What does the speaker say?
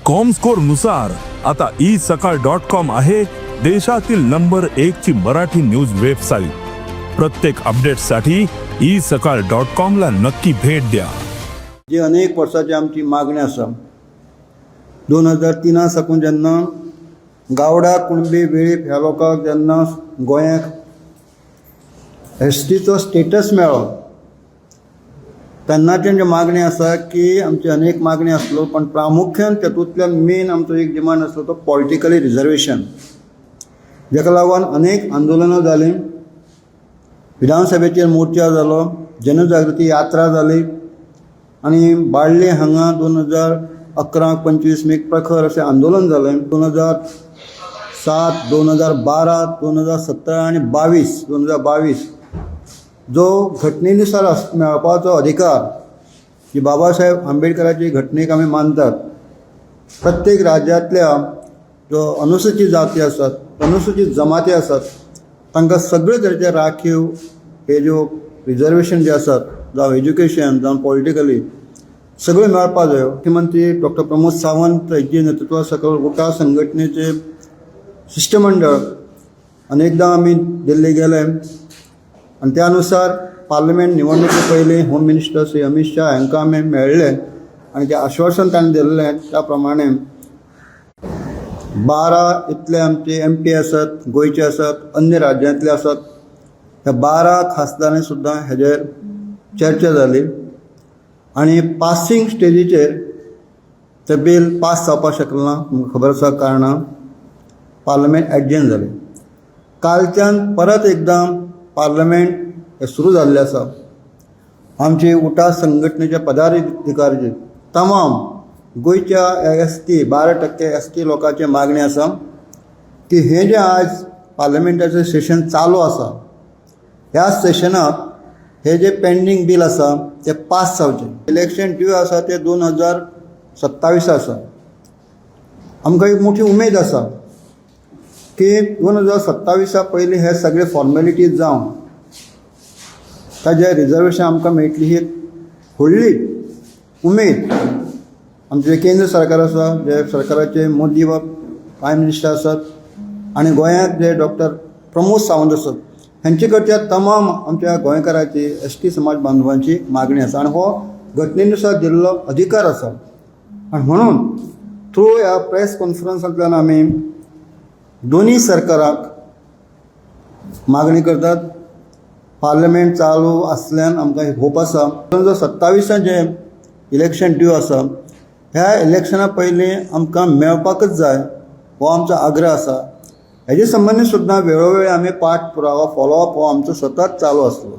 Comscore नुसार आता E सकाळ डॉट कॉम आहे देशातील नंबर एक ची मराठी न्यूज वेबसाईट. प्रत्येक अपडेटसाठी ई सकाळ डॉट कॉम ला नक्की भेट द्या. जी अनेक वर्सांची आमची मागणी आसा, 2003 साकून जेन्ना गावडा, कुणबी, वेळीप ह्या लोकांक जेन्ना गोंयाक एसटीचो स्टेटस मेळ्ळो, तेन्नाच्यान जी मागणी आसा की आमची अनेक मागणी आसलो, पण प्रामुख्यान तातूंतल्यान मेन आमचो एक डिमांड आसलो तो पॉलिटिकली रिजर्वेशन, जाका लागून अनेक आंदोलनां जालीं. विधानसभेचेर मोर्चा जालो, जनजागृती यात्रा जाली आनी बाळ्ळी हांगा 2011 25 मेक प्रखर अशें आंदोलन जालें. 2007, 2012, 2017 आनी 2022 जो घटनेनुसार मेळपाचो अधिकार जी बाबासाहेब आंबेडकराची घटनेक आमी मानतात, प्रत्येक राज्यांतल्या जो अनुसूचित जाती आसात, अनुसूचित जमाती आसात, तांकां सगळे तरेचे राखीव हे ज्यो रिजर्वेशन जे आसात, जावं एज्युकेशन, जावं पॉलिटिकली, सगळें मेळपा जायो. मुख्यमंत्री डॉक्टर प्रमोद सावंत हेजे नेतृत्वा सकयल उटा संघटनेचे शिश्टमंडळ अनेकदां आमी दिल्ली गेले आनी त्या नुसार पार्लमेंट निवडणुके पयलीं होम मिनिस्टर श्री अमीत शाह हांकां आमी मेळ्ळे आनी तें आश्वासन ताणें दिल्लें त्या प्रमाणे 12 इतले आमचे एमपी आसात, गोंयचे आसात, अन्य राज्यांतले आसात, ह्या 12 खासदारांनी सुद्दां हेजेर चर्चा जाली आनी पासिंग स्टेजीचेर तें बील पास जावपाक शकलें ना. तुमकां खबर आसा कारणां. पार्लमेंट एडजर्न जालें. कालच्यान परत एकदां पार्लमेंट हें सुरू जाल्लें आसा. आमचे उटा संघटनेचे पदाधिकारी, तमाम गोंयच्या एसटी, 12% एसटी लोकांची मागणी आसा की हें जें आज पार्लमेंटाचें सेशन चालू आसा, ह्या सेशनाक हे जे पेंडींग बील आसा ते पास जावचें. इलेक्शन ड्यू आसा ते 2027 आसा. आमकां एक मोठी उमेद आसा की 2027 पयलीं हे सगळे फॉर्मेलिटीज जावन ताजें रिजर्वेशन आमकां मेळटली, ही एक व्हडली उमेद. आमचें केंद्र सरकार आसा, जे सरकाराचे मोदी वा प्रायम मिनिस्टर आसात आनी गोंयांत जे डॉक्टर प्रमोद सावंत आसात, हेंचे कडच्या तमाम आमच्या गोंयकाराची, एसटी समाज बांधवांची मागणी आसा आनी हो घटनेनुसार दिल्लो अधिकार आसा. आनी म्हणून थ्रू ह्या प्रेस कॉन्फरन्सांतल्यान आमी दोनूय सरकाराक मागणी करतात. पार्लमेंट चालू आसल्यान आमकां एक होप आसा, 2027 जें इलेक्शन ड्यू आसा, ह्या इलेक्शना पयलीं आमकां मेळपाकच जाय, हो आमचो आग्रह आसा. हेजे संबंदी सुद्दां वेळोवेळी आमी पाठ पुरावा, फॉलोअप हो आमचो सतत चालू आसलो.